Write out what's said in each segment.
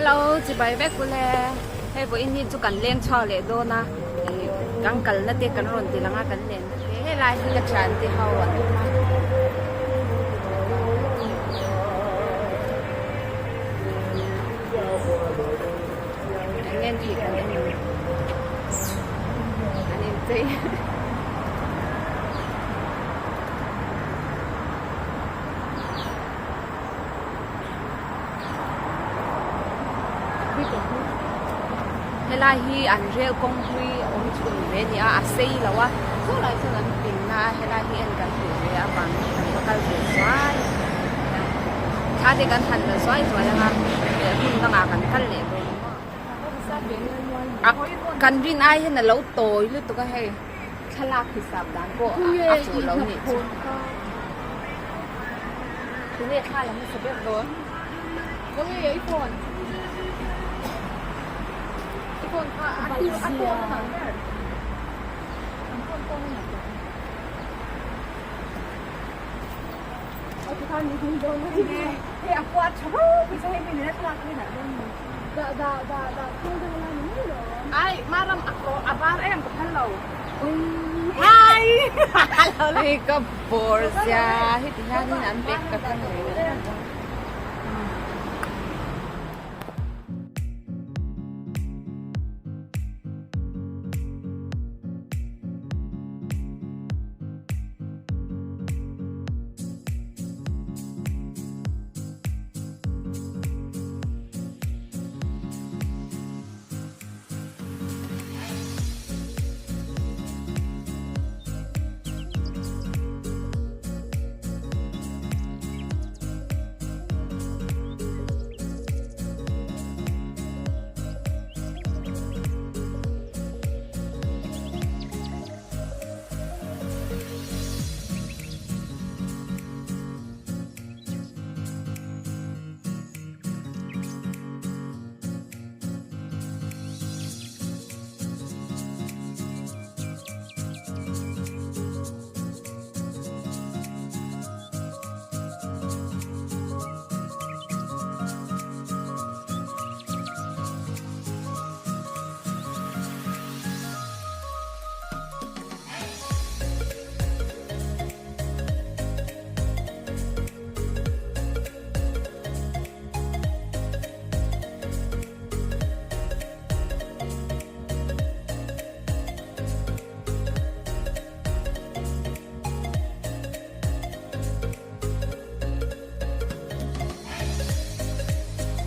Hello chibai vek ule hei vawiin hi chu kan leng chhuak leh dawn a ih kan kalna te kan rawn ti lang a kan lenna te helai hi ka thian te ho an awm a. Eng nge ni kan en an inchei. Helai hi an rel kawng hlui awm chhun ve a ni a, a sei lo a, saw lai chuan an pin na a, helai hi en kan duh ve avangin kan va kal ve zuai a, thla te kan han la zuai zuai ang a, leh hmun dangah kan kal leh dawn a maw. A kan rin ai hian a lo tawi lutuk a hei thlalak hisap dan pawh a fuh lo nih chu. Tunge thla la hmasa ber dawn? Khawnge i phone? I phone kha a tu a tawn a nalh ber. An phone tawn a nalh ber. A ti khan ni hming dawn a ni. Hei a kua tha ropui chu hei mi nena thlalak hi nalh dawn ni. Dah dah dah dah thung deuh la ni mai lo. Ai maram a ko a var em ka phal lo. Hi! Hei ka bawr zia heti hianin an bag ka hre mai a.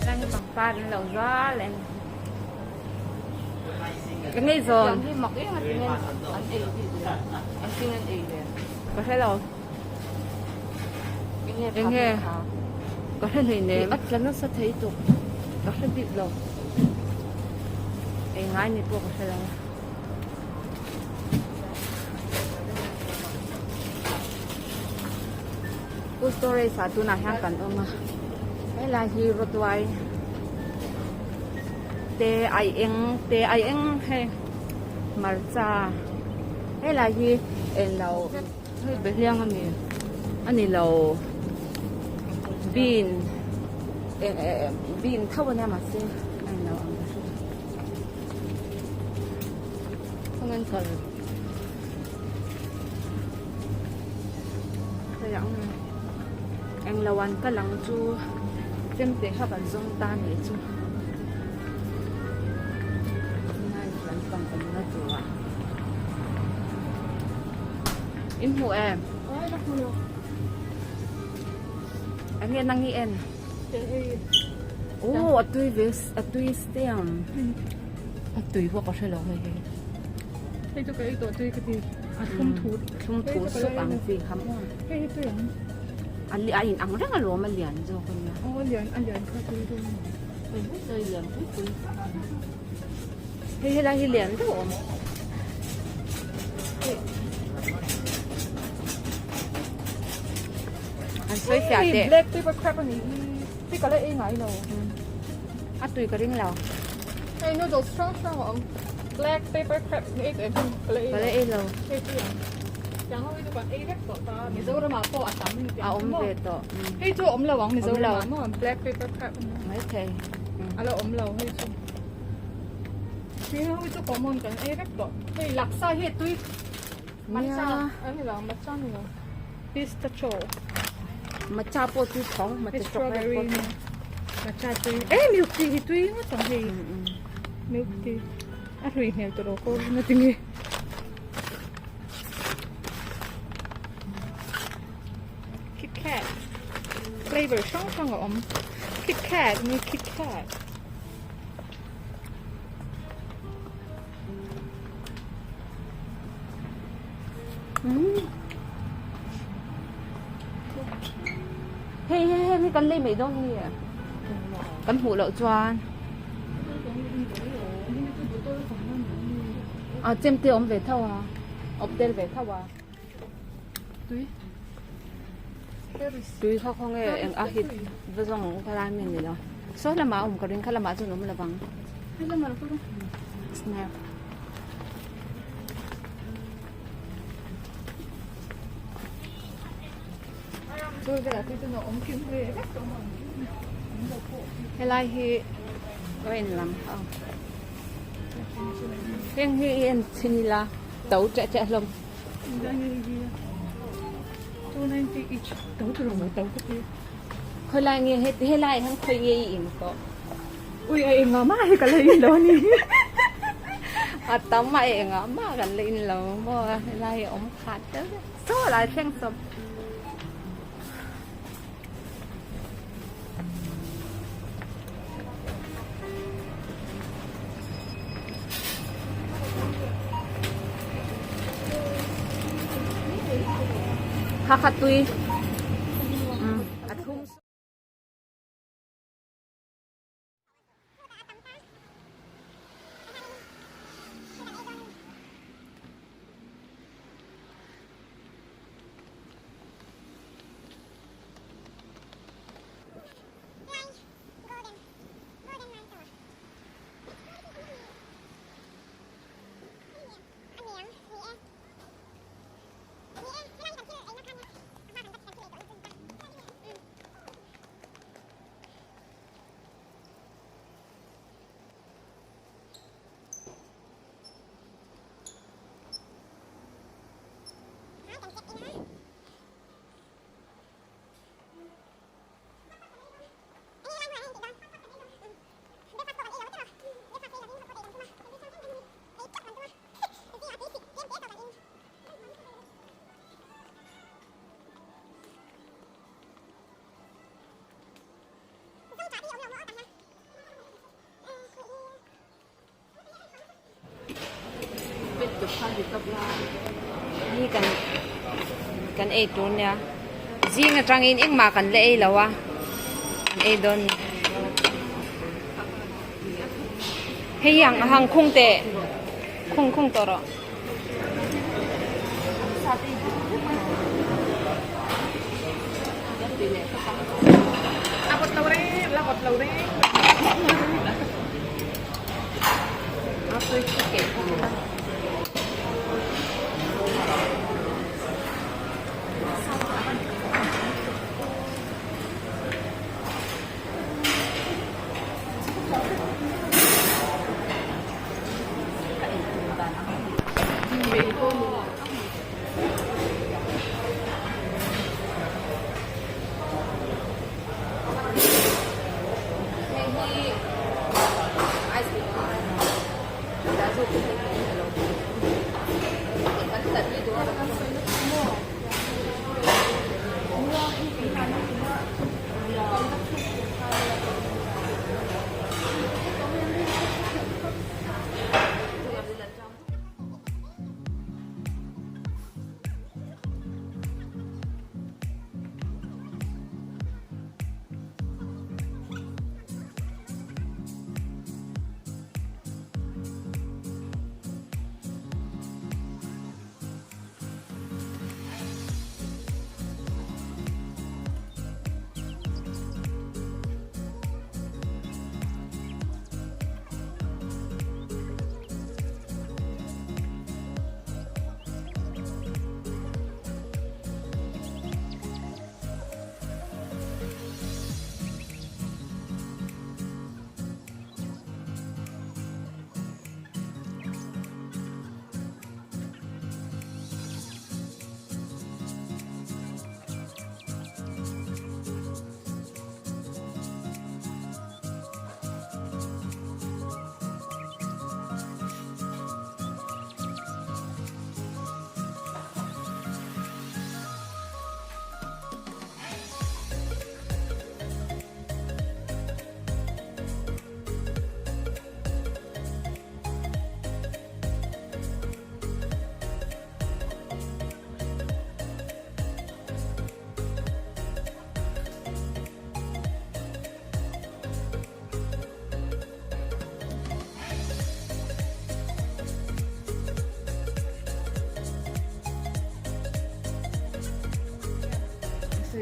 Lai hi pangpar an lo zal em. Ka ngei zawn. Tiang hi mak em a tinge an ei bik le. An tin an ei le. Ka hre lo. Enge ka hre hlei nem. A tla nasa thei tuk. Ka hre bik lo. Ei ngai ni pawh ka hre lo. Food storage ah tunah hian kan awm a. Helai hi rawtuai te ai eng te ai eng hei hmarcha helai hi englo hei behliang a ni a ni lo bean eng eh bean tho a nia mahse a ni lo ang ka hre Khawngain kal. Hei ang englo an kal ang chu chemte kha kan zawng ta nih chu nai lampang awmna turah in hmu em eng nge nang i en aw a tui ve a tui stem a tui pawh ka hre lo hei hi hei chu ka ei tawh tui ka ti a thlum thu thlum thu sup ang chi kha maw hei hi tui ang a li a in ang reng alawm a lian zawk a nia aw a lian a lian kha tui dawn hei hi tui lian pui pui hei helai hi lian deuh a awm an sawi fiah teh black pepper crab a nih hi hei ka la ei ngai lo a tui ka ring lo hei noodles hrang hrang a awm black pepper crab ni ei tawh em ka la ei ka la ei lo hei tui ang tiang ho hi chu kan ei vek tawh ta Mizoram ah pawh a tam a awm ve tawh hei chu a awm lo ang Mizoram ah maw black pepper crab maithei. A la awm lo hei chu. Tui ho hi chu common kan ei vek tawh. Hei laksa hi a tui. Matcha a ni lo, matcha ni lo. Pistachio. Matcha pawh tui tho, matcha chocolate pawh tui. Matcha tui. Eh milk tea hi tui ngawt ang hei. Milk tea. A hlui hmel tawh lo ko na tinge. Kit Kat. Flavor hrang hrang a awm. Kit Kat ni Kit Kat. Hei hei hei hi kan lei mai dawn nge kan hmuh loh chuan a chemte awm ve tho a awm tel ve tho a tui tui kha khawnge eng a hit va zawng ang kha lai mi ni lo saw lamah a awm ka ring kha lamah chuan awm lo vang snap Helai hi ka en lam ho heng hi i en chhin ila to cheh cheh hlawm. Khawilai nge helai hian khawi nge i in tawh? Ui a engah mah hi ka la in lo a ni. A tam a engah mah kan la in lo maw helai hi a awm khat deuh deuh saw lai thleng sawm. Kha kha tui. A thum. Hi kan kan ei tur nia zing atangin engmah kan la ei lo a kan ei dawn hei hi ang hang khung teh khung khung tawh rawh. Hei hi ice cream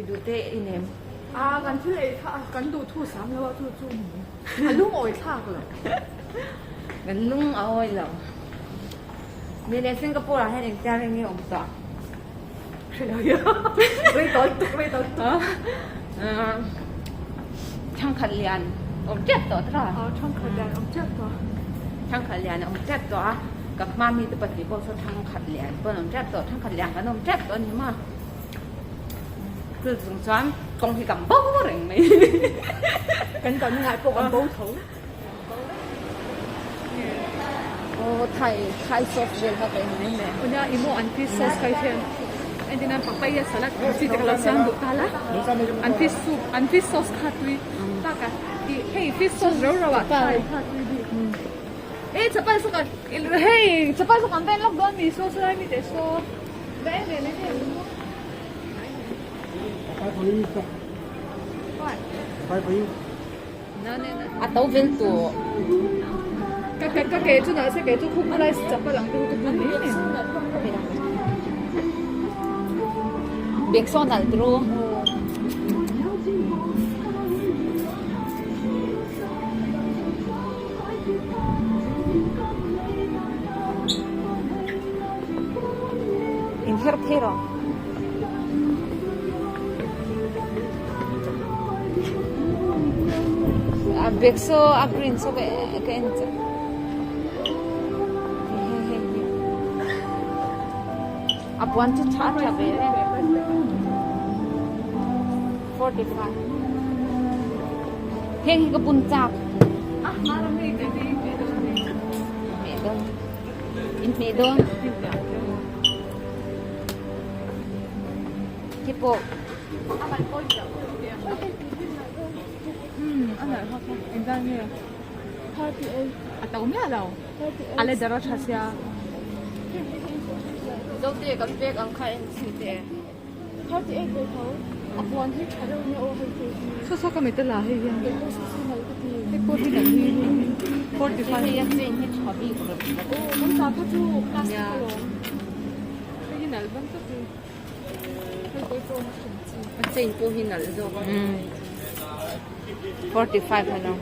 duh te i nem. A kan thil ei kha kan duh thu sam lo a chu chu ni a lungawi thlak lo. Kan lung a awi lo. Ni leh Singapore ah hian engtia reng nge awm tawh? Hre lo hian rei tawl tuk rei tawl tuk. Thangkhat lian awm tep tawh tawh a. Thangkhat lian awm tep tawh. Thangkhat lian awm tep tawh a. Ka hma mi te pahnih pawh saw thangkhat lian pawh an awm tep tawh. Thangkhat lian kan awm tep tawh a ni maw? Chu chung chuan kawng hi kan bo reng mai. Kan kan ngai pawh kan bo tho. Aw thai thai sauce vel kha ka en mai mai. Nia i maw an fish sauce kha i hriat entir nan papaya salad ang chi te ka lo siam duh ta la an fish soup an fish sauce kha tui tak a ih hei fish sauce rau rau ah thai kha tui bik e chapal saw kan hei chapal saw kan ven lawk dawn mi saw saw lai mi teh saw va en ve mai mai ang maw. A to vel tawh. Ka ka ka ke chu nalh se kei chu khuk lai chapal ang te chu ka bun mai mai. Bag saw nalh turu. Inher phei rawh. A bag saw a green saw ka ka en chak hei hei hei a puan chu tha tha ve e 45 heng hi ka bun chak hmeh dawn inhmeh dawn Khi pawh. A nalh hawk a, engzat nge? A to miah lo, a leather a tha sia. Zote kan pek ang kha en chhi teh. Saw saw ka mit a la hei hian. Hei pawh hi nalh hi 45. Hei a chain hi tha bik rawh. Nia. Hei hi nalh ban tawp hi. A chain pawh hi nalh zawk a. 45 a lo.